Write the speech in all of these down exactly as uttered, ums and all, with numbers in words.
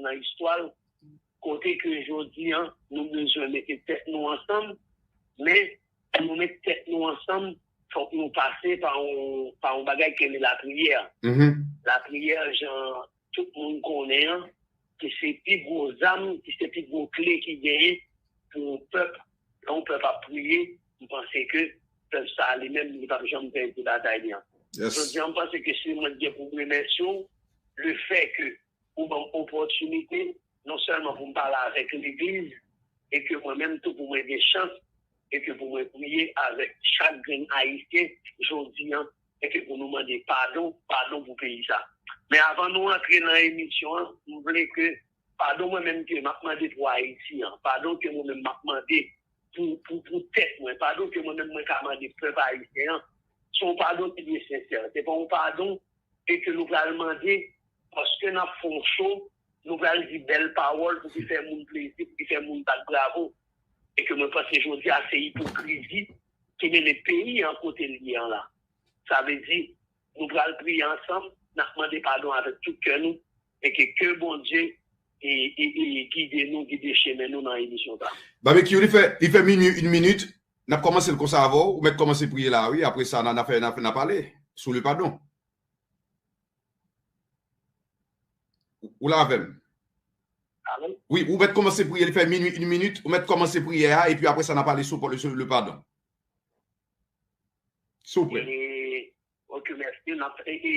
nan istwa l, kote ke jodi a, nou bezwen mete tèt nou ansanm, men pou nou met tèt nou ansanm, fòk nou pase pa yon, pa yon bagay ki rele lapriyè. Lapriyè, jan tout moun konnen an, ki se pi gwo zam, ki se pi gwo kle ki genyen pou yon pèp. Lè yon pèp ap priye, m panse ke pèp sa a li menm, li p ap janm pèdi batay li an. Jodi a, m panse ke si mwen gen pou m remèsye w, le fè ke ou ban m opòtinite, non sèlman pou m pale avèk legliz, e ke mwen menm tou pou mwen gen chans, e ke pou mwen priye avèk chak grenn Ayisyen jodi a, e ke pou nou mande padon, padon pou peyi sa. Men avan nou antre nan emisyon an, m vle ke padon mwen menm ke m ap mande pou Ayiti an, padon ke mwen menm m ap mande pou, pou, pou tèt mwen, padon ke mwen menm mwen ka mande pèp ayisyen an, se yon padon ki dwe sensè. Se pa yon padon e ke nou pral mande, paske n ap fè yon cho, nou pral di bèl pawòl pou ki fè moun plezi, pou ki fè moun bat bravo. E ke mwen panse jodi a se ipokrizi ki mennen peyi an kote l ye an la. Sa vle di, nou pral priye ansanm, n ap mande padon avèk tout kè nou, e ke, ke Bondye e, e, e gide nou, gide chemen nou nan emisyon sa. Babekyou, li fè, li fè minui, yon minit. N ap kòmanse l konsa avè w. Ou mèt kòmanse priye la, wi. Apre sa, n a, n a fè, n a, n a pale sou le padon. Ou, ou la avè m? Alo? Wi, ou mèt kòmanse priye. Li fè minui, yon minit. Ou mèt kòmanse priyè a, epi apre sa, n a pale sou, sou le padon. Souple. E, ok, mèsi. N ap, e, e,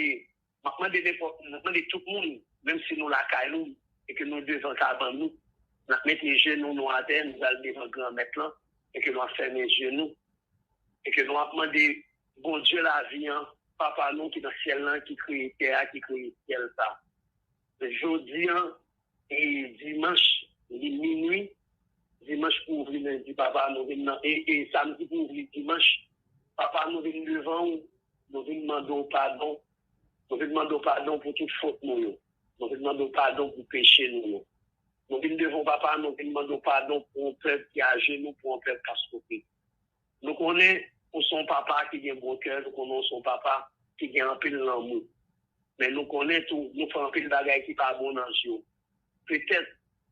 m ap mande nenpòt, m ap mande tout moun, menm si nou lakay nou, e ke nou devan kabann nou, n ap mete jenou nou atè, nou pral devan Granmèt lan, e ke nou ap fèmen je nou, e ke nou ap mande Bondye lavi an, Papa nou ki nan syèl lan, ki kreye tè a, ki kreye syèl sa. Jodi an, e dimanch, li minui, dimanch pou ouvri lendi, Papa, nou vin nan, e, e samdi pou ouvri dimanch, Papa, nou vin devan w, nou vin mande w padon, nou vin mande w padon pou tout fot nou yo, nou vin mande w padon pou peche nou yo. Nou vin devan w, Papa, nou vin mande w padon pou yon pèp ki ajenou, pou yon pèp k ap soufri. Nou konnen ou se yon papa ki gen bon kè, nou konnen ou se yon papa ki gen anpil lanmou. Men nou konnen tou, nou fè anpil bagay ki pa bon nan je w. Petèt,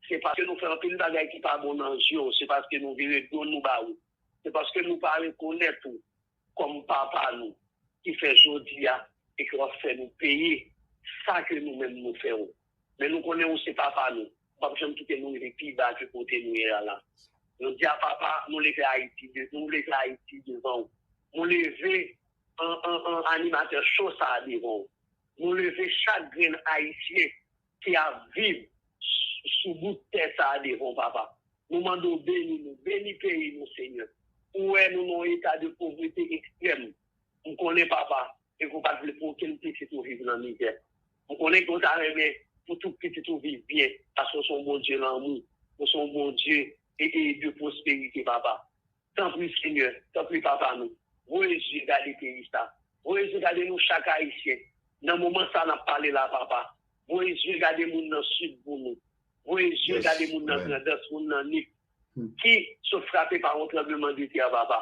se paske nou fè anpil bagay ki pa bon nan je w, se paske nou vire do nou ba ou. Se paske nou pa rekonèt ou kòm papa nou, ki fè jodi a, e ke w ap fè nou peye sa ke nou menm nou fè w. Men nou konnen ou se papa nou. Ou p ap janm kite nou rive pi ba ke kote nou ye a la. Jodi a, Papa, nou leve Ayiti de, nou leve Ayiti devan w. Nou leve an, an, an animatè cho sa a devan w. Nou leve chak grenn Ayisyen ki ap viv s-, sou bout tè sa a devan w, Papa. Nou mande w beni nou, beni peyi nou, Senyè. Ou wè nou nan yon eta de povrete ekstrèm. M konnen, Papa, e ke w pa t vle pou okenn pitit ou viv nan mizè. M konnen ke w ta renmen pou tout pitit ou viv byen, paske w se yon Bondye lanmou, w se yon Bondye e, e de pwosperite, Papa. Tanpri, Senyè, tanpri, Papa nou, voye zye gade peyi sa. Voye zye gade nou chak Ayisyen. Nan moman sa n ap pale la, Papa, voye zye gade moun nan Sid pou nou. Voye zye gade moun nan Grandans, moun nan Nip, ki sot frape pa yon tranblemanntè, Papa.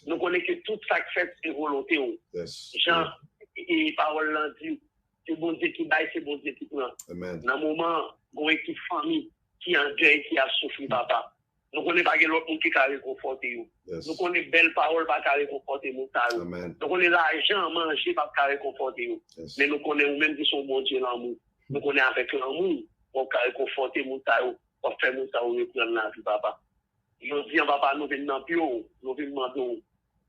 Nou konnen ke tout sa k fèt se volonte w. Jan e, e pawòl lan di, se Bondye ki bay, se Bondye ki pran. Nan moman an, gon ekip fanmi ki an dèy, ki ap soufri, Papa. Nou konnen pa gen lòt moun ki ka rekonfòte yo. Nou konnen bèl pawòl pa ka rekonfòte moun sa yo. Nou konnen lajan, manje p ap ka rekonfòte yo. Men nou konnen ou menm ki se yon Bondye lanmou. Nou konnen avèk lanmou, w ap ka rekonfòte moun sa yo, w ap fè moun sa yo reprann lavi, Papa. Jodi an, Papa, nou vin nan pye w, nou vin mande w,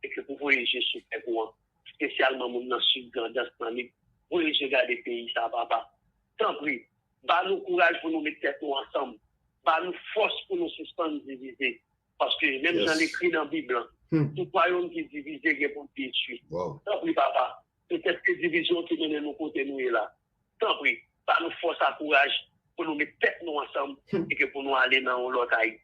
e ke pou voye je sou pèp ou an, espesyalman moun nan Sid, Grandans, nan Nip, voye je gade peyi sa, Papa. Tanpri, ba nou kouraj pou nou met tèt nou ansanm. Ba nou fòs pou nou sispann divize. Paske menm jan l ekri nan Bib lan, tout wayòm ki divize gen pou l detwi. Tanpri, Papa, petèt se divizyon ki mennen nou kote nou ye la. Tanpri, ba nou fòs ak kouraj pou nou met tèt nou ansanm e ke pou nou ale nan yon lòt Ayiti.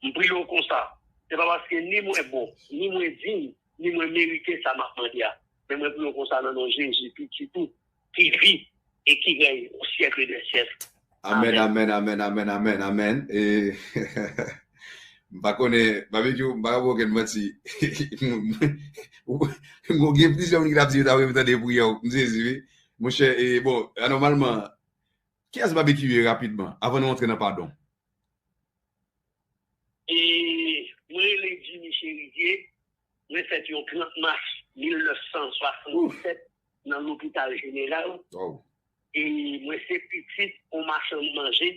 M priye w konsa, se pa paske ni mwen bon, ni mwen diy, ni mwen merite sa m ap mande a. Men mwen priye w konsa nan non Jezi, Pitit ou, ki viv e ki rèy o syèk dè syèk. Amèn, amèn, amèn, amèn, amèn, amèn. E, m pa konnen, Babekyou, m pa ka ba w okenn manti. Gen plizyè moun ki t ap di yo ta renmen tande priyè w. M sezi, wi. Monchè, e, bon, anòmalman, Kiyès Babekyou ye rapidman, avan nou antre nan padon? E mwen rele Jimmy Chérizier, mwen fèt yon trant mas mil nèf san swasanndisèt nan lopital jeneral. E mwen se pitit yon machann manje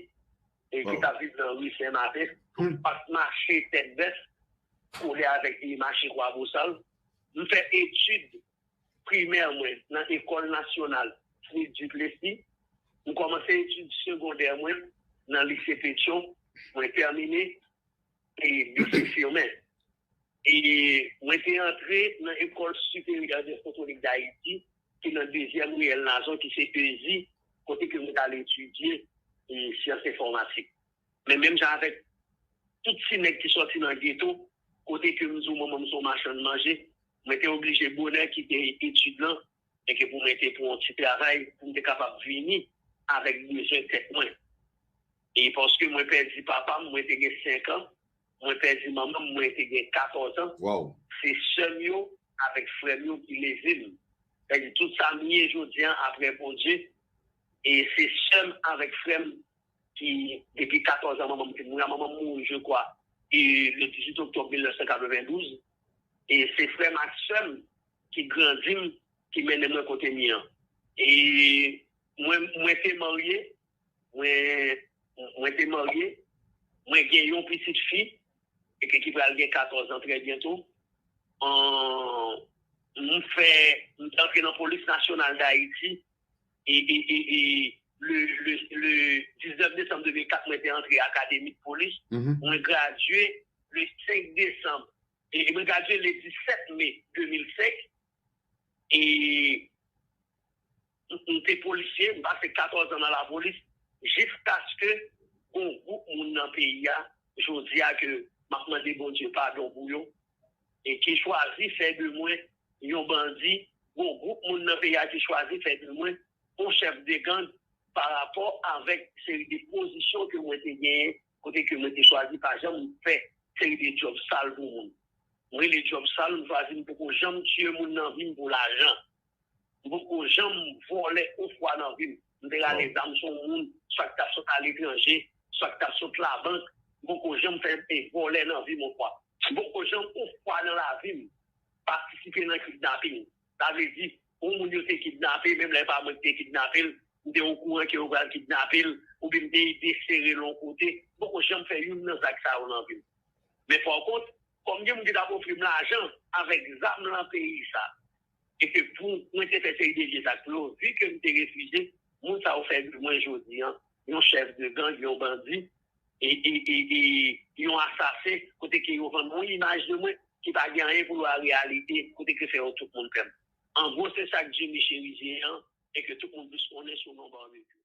e ki t ap viv nan ri Sen Maten. M pa t mache tèt bèf kole avèk mache Kwabosal. M fè etid primè mwen nan Ekòl Nasyonal Smith Duplessis. M kòmanse etid segondè mwen nan Lise Petyon. Mwen tèmine e Lise Firmin. E mwen te antre nan Ekòl Siperyè Deskotonik Dayiti, ki nan dezyèm riyèl Nazon, ki se ESI, kote ke mwen t al etidye e syans enfòmatik. Men menm jan avèk tout ti nèg ki sòti nan geto, kote ke m di w manman m se yon machann manje, mwen te oblije bonè kite etid lan, e ke pou mwen te pran yon ti travay, pou m te kapab vini avèk bezwen tèt mwen. E paske mwen pèdi papa m, mwen te gen senk an, mwen pèdi manman m, mwen te gen katòz an. Se sè m yo avèk frè m yo ki leve m. Sètadi tout sa m ye jodi an apre Bondye, e se sè m avèk frè m ki depi katòz an manman m te mouri, manman m mouri, je crois, e le dizuit oktòb mil nèf san katrevendouz. E se frè m ak sè m ki grandi m, ki mennen mwen kote m ye an. E mwen, mwen te marye, mwen, mwen te marye, mwen gen yon pitit fi, e ke ki pral gen katòz an trè byento. An, m fè, m te antre nan Polis Nasyonal Dayiti, e, e, e, e le, le, le diznèf desanm de mil kat, mwen te antre akademi polis. Mwen gradye le senk desanm, e mwen gradye le disèt me de mil senk. E m, m te polisye, m pase katòz an nan lapolis, jiskaske gon gwoup moun nan peyi a, jodi a ke m ap mande Bondye padon pou yo, e ki chwazi fè de mwen yon bandi, gon gwoup moun nan peyi a ki chwazi fè de mwen yon chèf de gang pa rapò avèk seri de pozisyon ke mwen te genyen, kote ke mwen te chwazi pa janm fè seri de djòb sal pou moun. M rele djòb sal, m chwazi m poko janm tiye moun nan vi m pou lajan. M poko janm vòlè yon fwa nan vi m. M te rale zam sou yon moun, swa ki t ap sot aletranje, swa ki t ap sot labank. M poko janm fè vòlè nan vi m yon fwa. M poko janm yon fwa nan lavi m patisipe nan kidnaping. Sa vle di, yon moun yo te kidnape, menm lè e pa mwen ki te kidnape l, m te okouran ke yo pral kidnape l, oubyen m te ede sere l yon kote. M poko janm fè youn nan zak sa yo nan vi m. Men pa kont, kòm gen moun ki t ap ofri m lajan avèk zam lan peyi sa, e ke pou mwen te fè seri de vye zak pou yo, vi ke m te refize, moun sa yo fè de mwen jodi an yon chèf de gang, yon bandi, e, e, e, e yon asasen, kote ke yo vann yon imaj de mwen ki pa gen anyen pou yo a reyalite, kote ke fè yo tout moun pè m. An gwo, se sa k Jimmy Chérizier an, e ke tout moun plis konnen sou non Barbecue.